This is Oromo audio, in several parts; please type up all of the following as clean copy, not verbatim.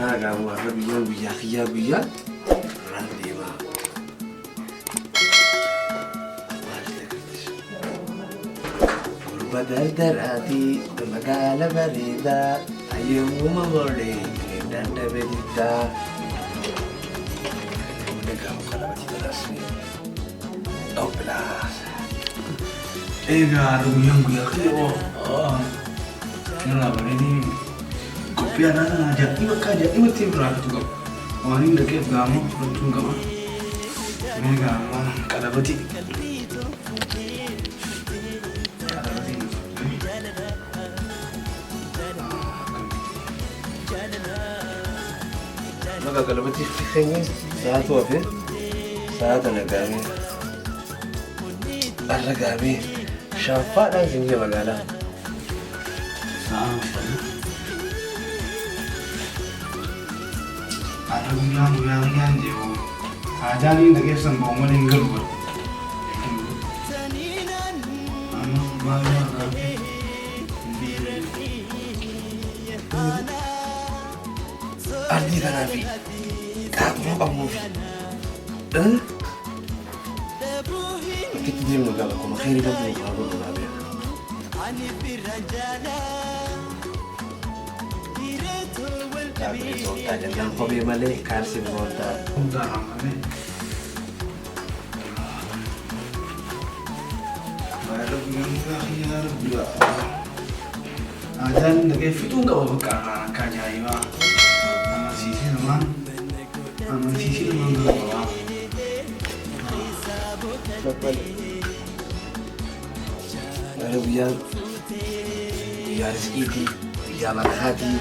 Kanaa gaamu har'a guyyaan guyyaa kiyyaa guyyaa irraan deemaa. Maal agarsiisu? Gurba dardaraati magaala bareedaa ayyaamuma moolee dandhabe diddaa. Namni gaamu qalabati dalasni. Obbilaas. Egaa har'a guyyaan guyyaa kiyya oo. Irraa bareedee qophii aadaa sana ajaa'iba akka ajaa'ibatti biraa fitu qaba. Waan hin dhaqeef gaamuu fudhachuun qaba. Mee gaammaa qalabati. Qalabati. Maka qalabati keenya sa'aatu hafe sa'a tana gaamee har'a gaamee shaaffaadhaan siin jee magaalaa. Sa'a uffata. Har'a guyyaan guyyaa guyyaan jiru. Haajaan hin dhaqeef san ba'u malee hin galu bara. Amma maal maal Ardii kanaa fi xaaxuruu qabnuu fi bakki itti deemnu gaba akkuma keerii qabnu haa godhu naa beeka. Dhaabbilee sooftaa jennaan kophee malee kaalsiin boontaa. Hundaa raammanne. Har'a guyyaan guyyaa kiyyaa rabbi. Haajaan hin dhaqeef fixuun qaba bakka har'aan akka ajaa'ibaa. Amansiisee namaan amansiisee namaan galu qaba. Gara guyyaan guyyaa riskiitii, guyyaa barakaatii.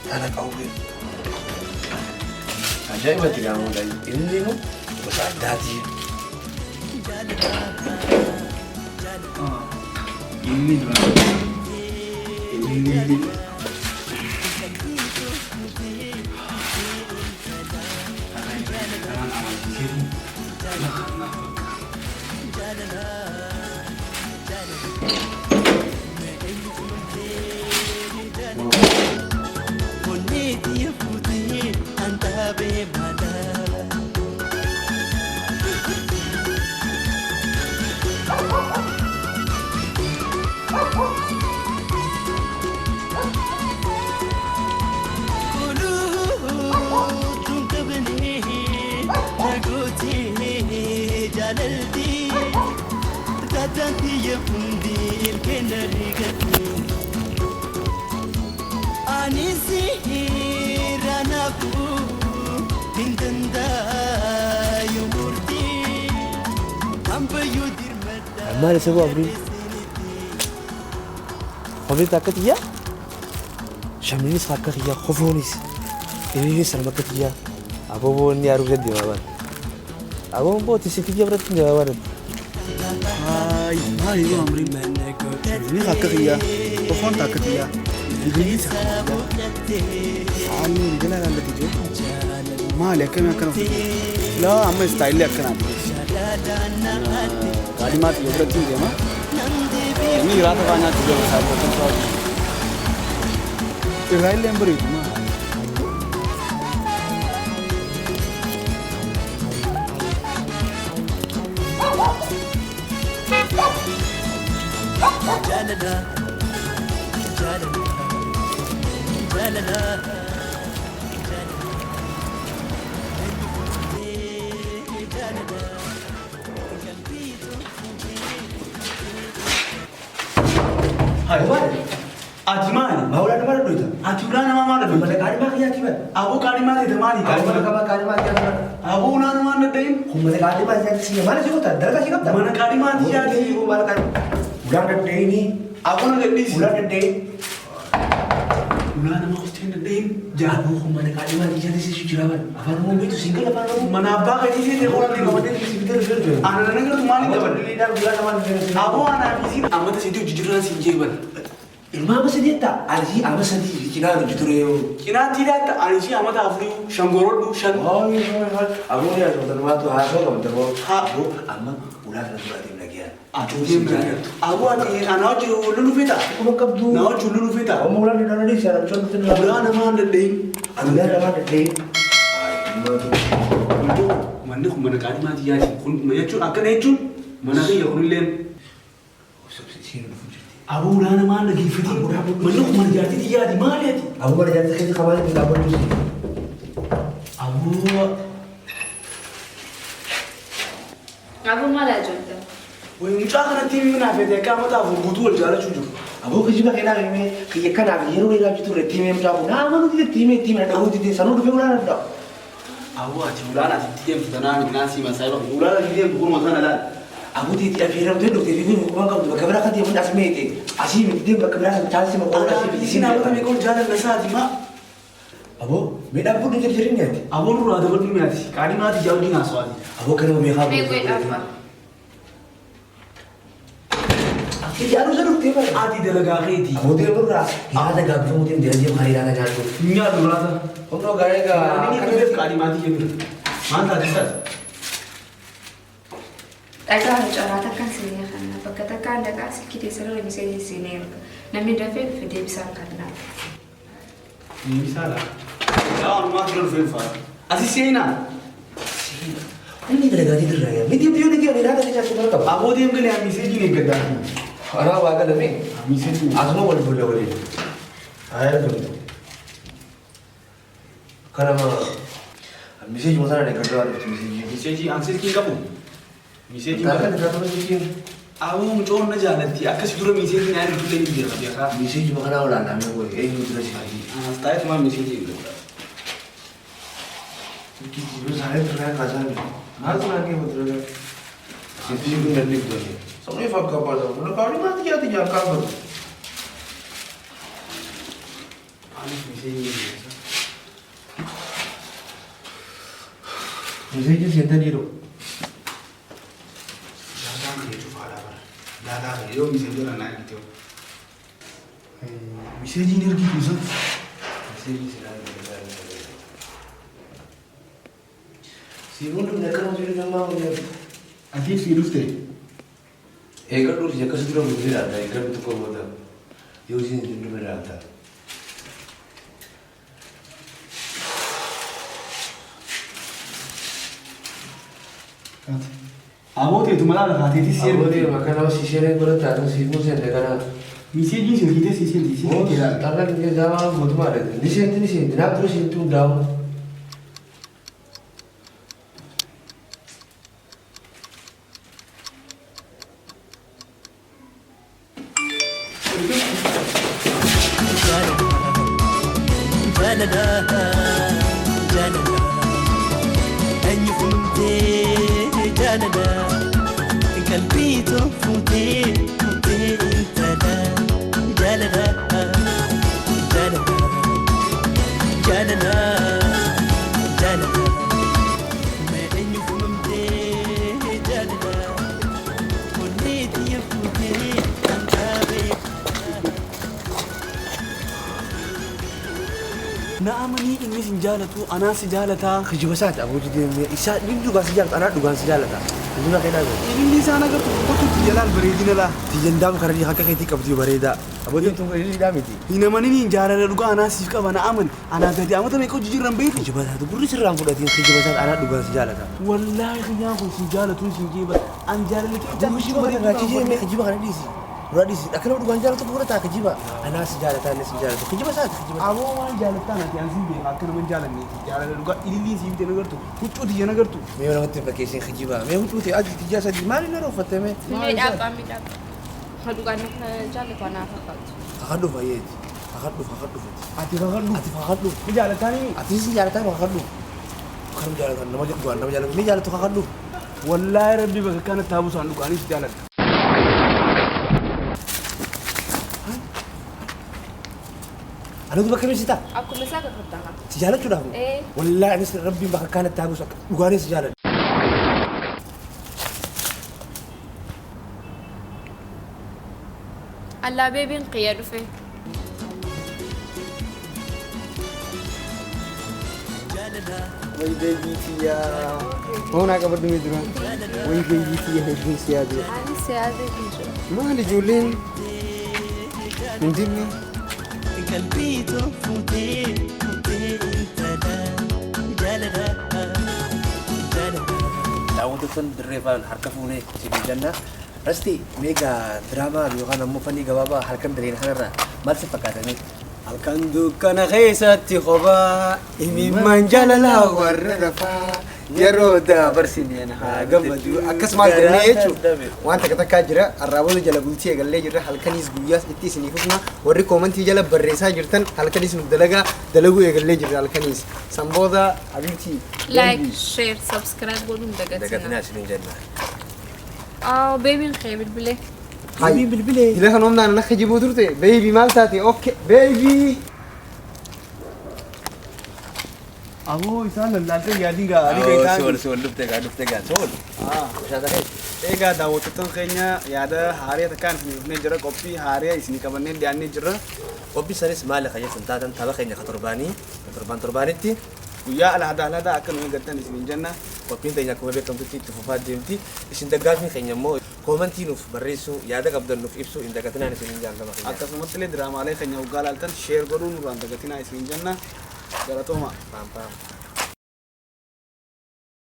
Tana qawwee. Ajaa'ibatti gaamuudha. Inni nu gosa addaatii. Inni dura. Inni kanaan amansiisee lafa naaf bakka. Maal isa bu'aa abdiin? Kopheen akka xiyyaa, shamlinis akka xiyyaa, kofoonis, hiriiris sanuma akka xiyyaa. Aboo inni aruusa deemaa bara. Aboon booti si xiyya biratti deemaa bara. Haay, maali yoo amriin? Inni akka kiyyaa, kofoon akka kiyyaa, hiriirris akka kiyyaa. Haalli waliigalaa ilaallate jiru. Maali akkamii akkana uffata? Laa amma istaayilli akkanaati. Kaadhimaa xiyya biratti hin deema. Inni jiraata fa'aa nyaachuu jira isaa biratti hin ta'u. Irraa illee hin bareedu maali? Ati maali? Maa ulaa namaa dhadhoyta? Ati ulaa namaa maal dhadhoyta? Mana qaadhimaa kiyyaati bara. Aboo qaadhimaa ta'e maali? Aboo mana qabaa qaadhimaa kiyyaati bara. Aboo ulaa namaa hin dhadhayin. Kun mana qaadhimaa kiyyaati siya. Maal si goota? Dalagaa si qabda? Mana qaadhimaa kiyyaati. Mana qaadhimaa. Ulaan dhadhayini. Aboo na gadhiisi. Ulaan dhadhayin. Ulaa namaa hostee hin dhadhayin. Jaa. Aboo kun mana qaadhimaa kiyyaati si jira bara. Afaan Oromoo beektu siin gala afaan Oromoo. Mana abbaa keetii seetee qola ni qabatee. Si bitee dhufee. Ana nan agartu maaliin qabadde? Ulaan namaa dhadhayin. Aboo anaa fi siin ammata sitti hojii jirran siin jeeban. Ilma ama sadii jettaa? Ani sii ama sadii cinaa hojii ture yoo. Cinaatti hidhaatta ani sii amata afurii shan gorodhu shan. Aboo yaa ta'u haasoo qabda boo. Haa. Aboo amma ulaa kana dura deemna giyaan. Aboo ati ana wajji lulu fita. Kuma qabdu. Na wajji lulu fita. Amma ulaan ni dhala dhiisa namni nuti ni Ulaa namaa hin danda'in. Ulaa namaa danda'in. Manni kun mana qaalii maatii yaati. Kun jechuun akkana jechuun mana kiyya kunilleen. Aboo ulaa namaa hin dhageeffatin. Manni kun mana jaartii xiyyaati maali ati? Aboo mana jaartii keessa kabaale ni dhaabbatu si. Aboo. Aboo maal ajoolta? Wayi mucaa kanatti himi naaf fete akka amata afur guutuu wal jaalachuu jiru. Aboo kijiba keenaaf himee kiyya kanaaf yeroo dheeraa jitu irratti himee mucaa kun naa manuuti itti himee itti himee dhaguu didee sanuu dhufee ulaan adda. Aboo ati ulaan ati itti deemtu tanaa miti naa siima saayiba ulaan ati deemtu kun mataan alaal. Aboo teetii affeeramtee dhuftee fi kuma qabdu bakka biraa kan deemuun as meete asii miti deemu bakka biraa san chaalsi maqaa asii miti Isin amata meeqa ol jaalanna isaati maa? Aboo miidhaan budde jirjirin nyaati. Aboo nurraa dabadhu mi'aati. Qaalii maatii jaa wajjin haasawaatii. Aboo kanuma meeqaa Mee qoy dhaabba. Ijaaruu isa dhuftee bara. Ati dalagaa keeti. Aboo deemurraa yaada gaabbifamuu deemte deemee hariiraa nyaadhu. Nyaadhu laata. Humnoo gaa'ee gaa. Inni dhufeef qaalii maatii kennu. Maal taate isaati? Dhagaa carraa takkaan siinee kana bakka takkaan dhaqaa silkii teessarra miseejii siinee erga. Namni dafee dhufe deebisaan kannaa. Deebisaa laa. Yaa walumaa dura dhufee fa'a. Asi seenaa. Inni dalagaatii dirraa yaa. Miti biyyoon dhigee yaada nyaachuu bara qaba. Aboo deem galee miseejiin eeggaddaa. Anaa waa galame. Miseejiin. Asuma wal fuula waliin. Ayyaa tumtu. Kanama miseeji mataa eeggaddaa waan dhufti miseeji. Miseejii an silkiin qabu. Miseejiin Taaka qabu. irraa tura miseejiin. Aboo mucoon na jaalatti akkasi dura miseejiin ayyaana dhufee ni beeka beekaa. Miseeji makanaa olaanaa mee wayii eenyu dura si fayyii. Anas taa'eetumaa miseejii eeggaddaa. Anis miseejii eeggaddaa. Daataan kee cufaadha bara. Daataa kee yoo miseejii irraa naa ergite hoo. Miseejiin ergitu isa. Ati si dhufte. Aboo teetu malaa lafaa teetii si ergite. Miseejiin silkiitee si seenti si seenti ilaali. Na amanii inni sin jaalatu anaa si jaalataa. Kijiba isaati aboo deemee isaa inni dhugaan si jaalata anaa dhugaan si jaalata. Kijiba keenaa godhe. Inni isaan agartu qotuutti jalaan bareedina laa. Tiyyan daam karaa akka keetii qabdi bareedaa. Aboo deemtuun kan inni miti. Hin amaniniin jaalala dhugaa anaa siif qaba na amani. Anaa gadi amata meeqa hojii jirran beeku. Kijiba isaati gurri sirraan fudhatiin kijiba isaati anaa dhugaan si jaalata. Wallaahi kiyyaan kun sin jaalatu sin jeeba. An jaalala kee Kijiba kana irraa kijiba kijiba kana dhiisi. Dura dhiisi akka nama dhugaan jaalatu fudhataa kijiba. Anaa si jaalata inni si jaalatu kijiba isaati kijiba. Aboo waan jaalattaan ati an sin beeka akka nama hin jaalanneeti. Jaalala dhugaa ililliin sii bitee nagartu huccuu tiyya nagartu. Mee namatti hin fakkeessin kijiba. Mee huccuu ta'e adii tiyyaa sadii maali na uffatte mee? Mee dhaabbaa mee dhaabbaa. Dhugaan jaallatu anaa fakkaatu. Kakadhu fayyeeti. Kakadhu kakadhu. Ati kakadhu. Ati kakadhu. Ni jaalattaanii? Ati si jaalataa kakadhu. Kan jaalatan nama dhugaan nama jaalatu ni jaalatu kakadhu. Wallaahi rabbi bakka kanatti taabusaan dhugaanis jaaladha. Anutu bakka miisitaa? Akkuma isaa kakattaa. Si jaalachuudhaaf? Ee. Wallaahi anis rabbiin bakka kanatti taabuus akka dhugaanis si jaaladha. Allaa beebiin qiyya dhufe. Way baby tiyyaa. Hoonaa qabadhu mee duraan. Way baby tiyya, hedduun si yaade. Anis yaadee hin jiru. Maal ijoolleen hin dinne? Qalbii tolfutee fuutee intala jaalala jaalala. Daawwattoota dirree faan, harka fuunee isin jenna. Rasti, meegaa diraamaa yookaan ammoo fannii gabaabaa halkan daleen kanarraa maal si fakkaatame? Halkan dukkana keessatti kophaa imimmaan jaalalaa warra rafaa yeroo dabarsineen haa gammadu akkasumas jennee jechuudha. Waan takka takkaa jira, arraaboota jala bultii eegallee jirra. Halkaniis guyyaas itti isinii fufna. Warri koomantii jala barreessaa jirtan, halkaniis nuuf dalagaa, dalaguu eegallee jirra halkaniis. Sanbooda habiibtii. Like, share, subscribe godhuun Dagatinaa dagatinaa. isiniin jenna. Aa, babyn kee bilbilee. Baby bilbilee. Dila kan humnaan akka jibuu turte. Baby, maal taate? Okay baby. Aboo, isaan lallaaltee yaadiin gaa adii kan Sool, sool, dhuftee gaa, dhuftee gaa, sool. Bishaan ta'e. Egaa daawwattoota keenya, yaada haaraa takkaan isinii dhufnee jira, qophii haaraa isinii qabannee dhiyaannee jirra. Qophii sanis maali kan jettan taatan, tapha keenya ka torbaanii, ka torbaan torbaanitti guyyaa alhadaa alhadaa akka nu eeggattan isiniin jenna. Qophiin teenya akkuma beekamtutti itti fufaa deemti. Isin daggaafni keenya immoo koomantii nuuf barreessuu, yaada qabdan nuuf ibsuu hin dagatinaan isiniin jaallama keenya. Akkasumatti illee diraamaalee keenya waggaa laaltan share godhuu nurraan dagatinaa isiniin jenna. Galatooma. Paam paam.